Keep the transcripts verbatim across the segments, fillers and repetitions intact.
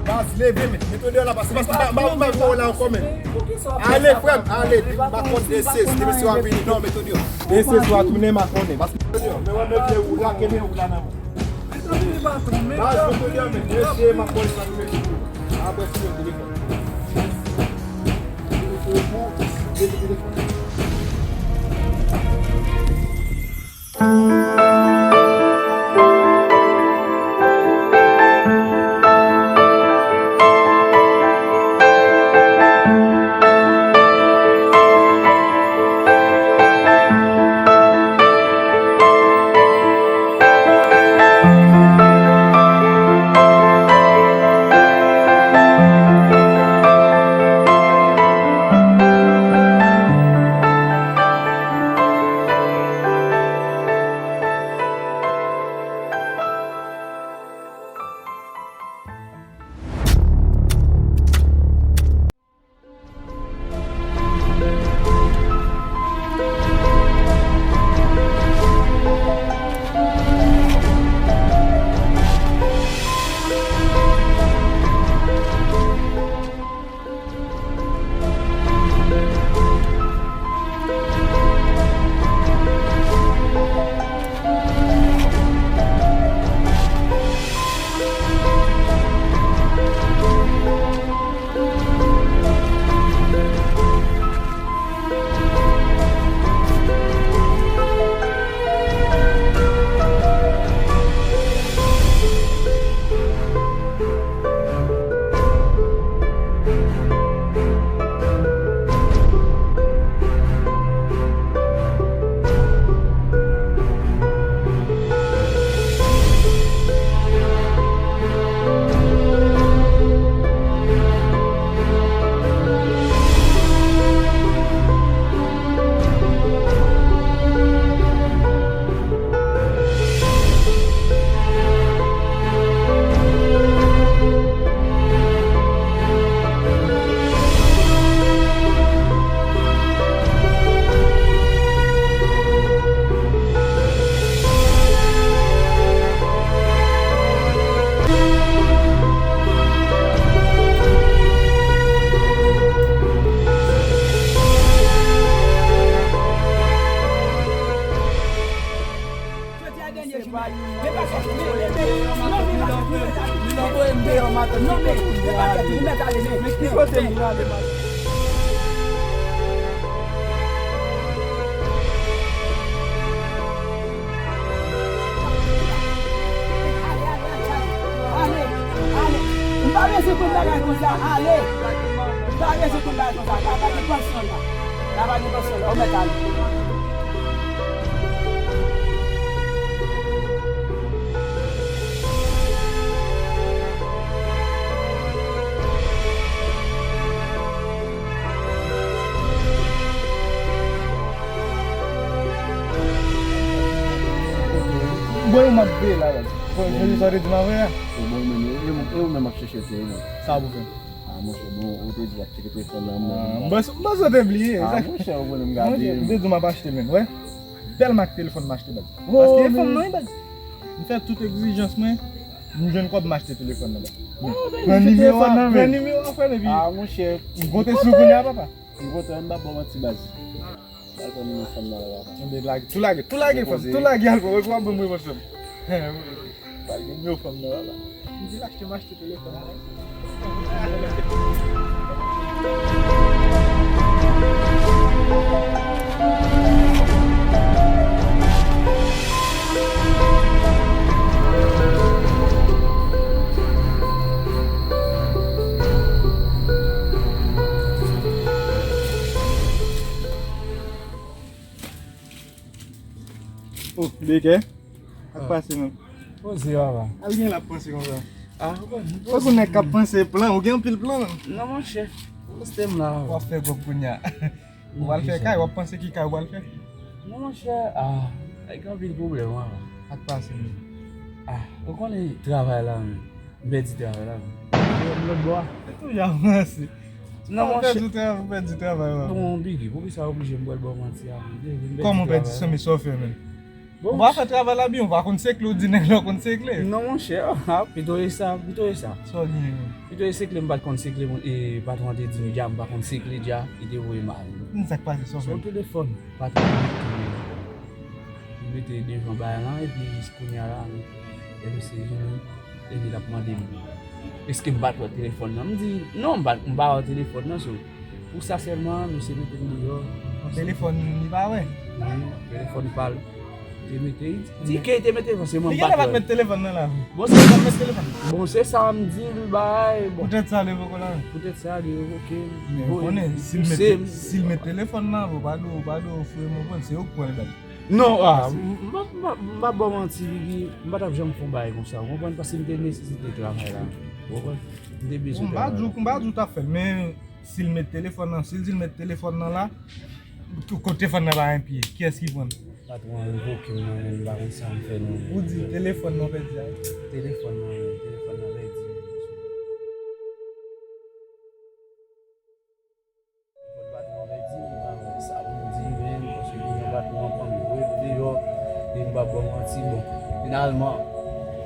Baz, leve, men. Mete w deyò la, baz. Baz, m pa, m pa, m pa voye w la ankò, men. Ale, frè m, ale. Depi m pa konn de sezi, depi se w ap vini, non, mete w deyò. De sezi w a tounen, m a konnen. Baz, mete w deyò. Men wè, men vye ou la, kenbe ou la nan men. Baz, mete w deyò, men. Mesye, m ap konnen sa nou mete. Apre, si yo telefòn. Jodi a dènye jounen. Men pa sòti, men, men, men, non, men pa sòti, men mèt ale, men, men, men, men, men. Ale, ale, ale. M pa bezwen konn bagay konsa, ale. M pa bezwen konn bagay konsa, la pa gen pansyon la. La pa gen pansyon la, ou mèt ale. Bon, yo m ap veye la, baz. Bon, Jezi, sa w te di m avè a? Bon, men, e ou, e ou menm ap chèche tou, wi, men. Sa pou fè? Ah, monchè, bon, ou te di w ap tcheke telefòn nan, men. Ah, m panse, m panse w te bliye. Ah, monchè, ou konnen m gade. Monchè, m te di w m ap achte, men, wè. Bèl mak telefòn m achte, baz. Paske e fanm nan, wi, baz. M fè tout egzijans mwen, m jwenn kòb m achte telefòn nan, baz. Pran nimewo a, pran nimewo a, frè m, epi. Ah, monchè. M konte sou ou kounye a, papa. M kontan, m pa ba w manti, baz. Al pran nimewo fanm nan la, papa. Tou lage, tou lage, tou lage, fanm, tou lage, al pran, wè, w ap ban m revanj, fanm. Al gen nimewo fanm nan la, la. M di l achte, m achte telefòn nan. Oh, Beke. Sa k pase, menm? Poze, papa. Al gen la panse konsa. Ah, bon. Fòk ou nèg k ap panse plan, ou gen anpil plan, menm. Non, monchè. Poste m la, papa. W ap fè kòb kounye a. Ou pral fè kay, w ap panse ki kay ou pral fè? Non, monchè, ah, gen anpil pwoblèm, papa. Sa k pase, menm? Ah, ou konnen travay la, menm. M pèdi travay la, menm. M lòt bò a. Se toujou avanse. Non, monchè. Ou pèdi travay, ou pèdi travay, papa. Bon, Biggie, poukisa w oblije m pral ba w manti a, menm? Kòman w pèdi, sa, men sa w fè, menm? Ou pa fè travay la byen, ou pa konn sekle, ou di nèg la konn sekle. Non, monchè, ah, pito e sa, pito e sa. Sa w gen? Pito e sekle, m pa t konn sekle, e patwon an te di m dja, m pa konn sekle dja, li te voye m ale. Sa k pase, sa w fè? Sou telefòn, patwon an te li mete devan bagay lan, epi jis kounye a la, epi se vini, epi l ap mande m, èske m pa t wè telefòn nan? M di, non, m pa, m pa wè telefòn nan, so, pou sa sèlman, misye mete m deyò. Telefòn li pa wè? Wi, telefòn pa l. Te mete, li di ke li te mete, paske mwen pa t wè. Li genlè pa t met telefòn nan la. Bon, se, li pa t met telefòn. Bon, se sa m di l, bay, bon. Poutèt sa, li poko la. Poutèt sa, li revoke m. Men ou konnen, si l met, si l met telefòn nan, ou pa dwe, ou pa dwe ofri m, ou konprann, se ou k pran l bay. Non, ah, m, m, m, m pa ba w manti, Biggy, m pa t ap janm fè yon bagay konsa, ou konprann, paske m te nesesite travay la, ou konprann? M te bezwen travay la. M pa di w, m pa di w t ap fè l, men si l met telefòn nan, si l di l met telefòn nan la, kote telefòn nan pa gen pye, kiyès ki pran l? Patwon an revoke m, mwen menm, m pa konn sa m fè non. Ou di telefòn nan pèdi a? Telefòn nan, telefòn nan pèdi. Telefòn patwon an pèdi, m pa konn sa pou m di menm, paske kounye a patwon an pran m voye m deyò, e m p ap ba w manti, bon, finalman,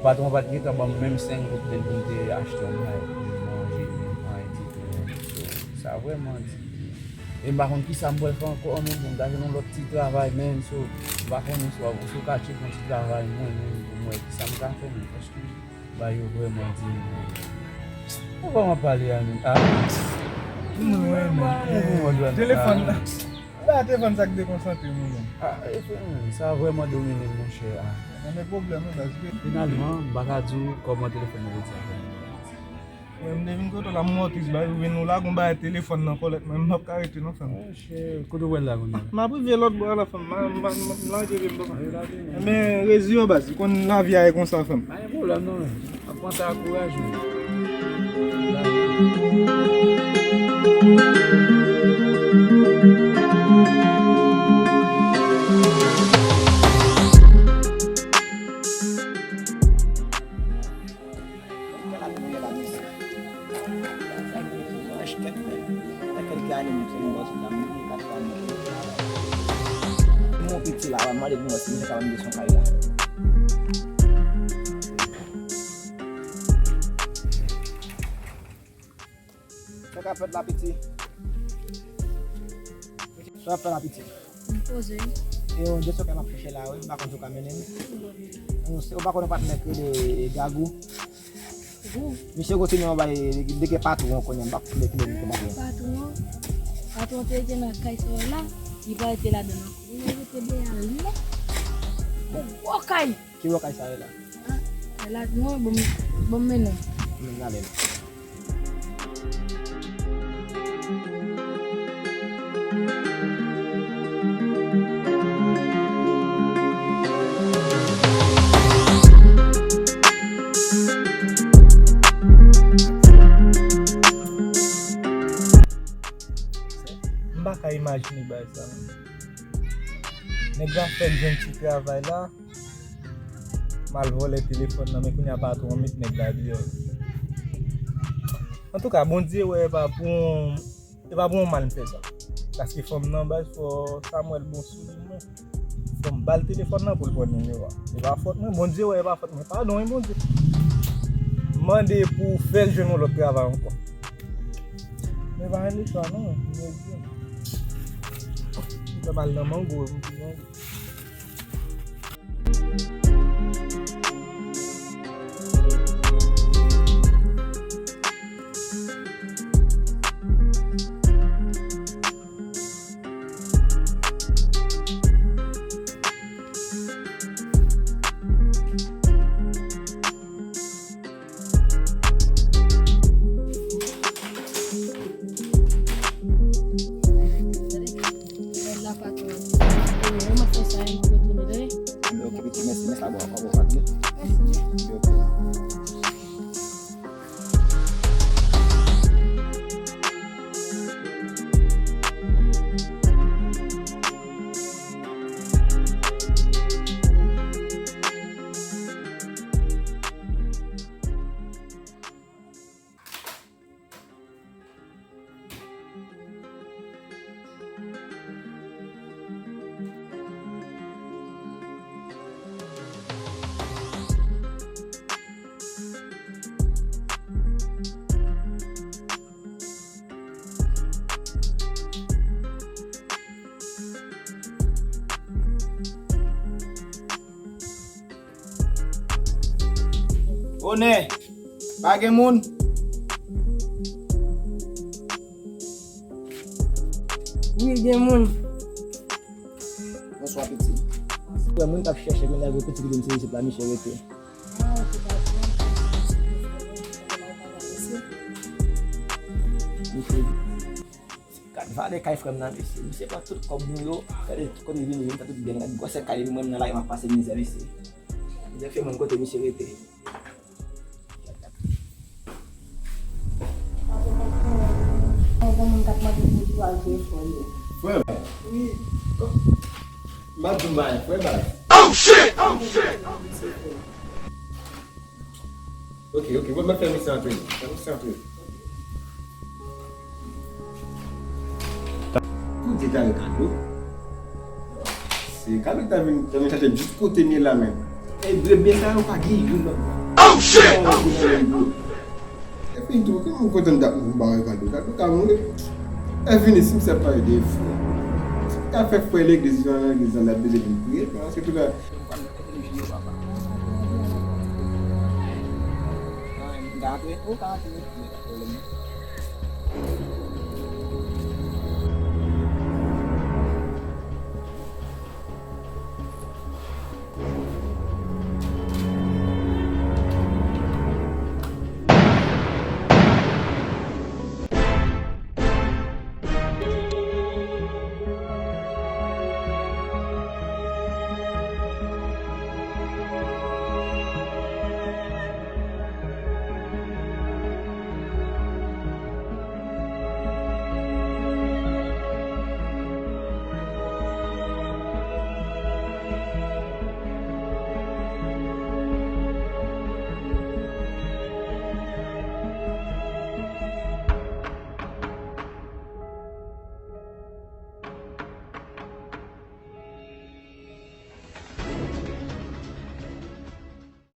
patwon an pa t gentan ban m menm senk goud menm pou m te achte yon bagay pou m manje, menm anyen ditou menm. So, sa vrèman di. E m pa konn kisa m pral fè ankò, menm pou m ta jwenn yon lòt ti travay, menm, so, m pa konnen, so, si w ka tcheke yon ti travay mwen, menm, pou m wè kisa m ka fè, menm, paske bagay yo vrèman di m. Ou kòman pale a menm? Ah. Mwen, mwen, mwen, mwen, telefòn nan. Ba telefòn sa k dekonsantre m, mwen. Ah, e fè, sa vrèman domine m, monchè, ah. Nan men pwoblèm, wi, paske finalman, m pa ka di w kòman telefòn nan te di a fè m. Mwen, m te vin kote w la, m wè w tris, ba, ou vin, ou lage yon bagay telefòn nan kòlèt mwen, m p ap ka rete non, frè m. Monchè, kote w pral la kounye a? M ap rive lòt bò a la, frè m. M a, m a, m a, m lage vye m papa. Ebyen, rezi yo, baz, ou konn lavi a e konsa, frè m. Pa gen pwoblèm non, men. M ap panse a kouraj ou. Mon piti la, mande pou mwen si misye ka ban m de son kay la. Sa k ap fèt la, piti? Sa w ap fè la, piti? M poze. E yon de sou kay m ap chèche la, wi. M pa konn si w ka mennen m. Ou se, ou pa konn yon patnè k rele Gagou? Gou. Misye kontinye yon bay de gen patwon kounye a, m pa konn kilè ki te patwon. Patwon? Patwon te rete nan kay sa w la, li pa rete ladan l ankò. Li rete deyò a, li la. Yon gwo kay. Ki bò kay sa ye la? Ah, la, non, bon, bon, mennen. Mennen ale la. M pa ka imajine bagay sa, non. Nèg la fè l jwenn ti travay la. M al vòlè telefòn nan, men kounye a patwon an met nèg la deyò. Antouka, Bondye wè e pa pou yon, e pa pou yon mal m fè sa. Paske fanm nan, baz, fò Samuel bon sou li, mwen. Fò m ba l telefòn nan pou l pran nimewo a. E pa fòt mwen, Bondye wè e pa fòt mwen. Padon, wi, Bondye. M mande pou w fè l jwenn yon lòt travay ankò. Men pa gen lechwa, non, m redi. M fè m al nan mango, m di mango. Gad la patwon. E, e, mwen fè Onè, pa gen moun? Wi, gen moun. Bonswa, piti. Frè, mwen t ap chèche mennaj pou piti ki di m se isit la misye rete. Misye, gad valè kay frè m nan, mesye. Misye pran tout kòb nou yo. Gade kote vini, vin fè tout byen. Gad gwosè kay li, mwen nan lari m ap pase mizè, mesye. Mizè fè mwen kote misye rete. Yon moun k ap mande pou ou al telefòn li. Frè m? Wi. M ap di w bagay, frè baz. Oh shit! Oh shit! Ok, ok, bon, mwen fè misye antre. Fè misye antre. Pou di kare kado. Se kado ki ta vin, ta vin chache m jis kote m ye la menm. E vre byen sa yo pa gen youn nan. Oh shit! Oh shit! E fini tou, kòman m kontan dat m ba yo kado? Kado ka mouri. E fini, si m se pa ede frè. Ka fè frè legliz, jan legliz la bezwen vin priye, paske tout la. M ka antre? Ou ka antre, wi. Mete pwoblèm.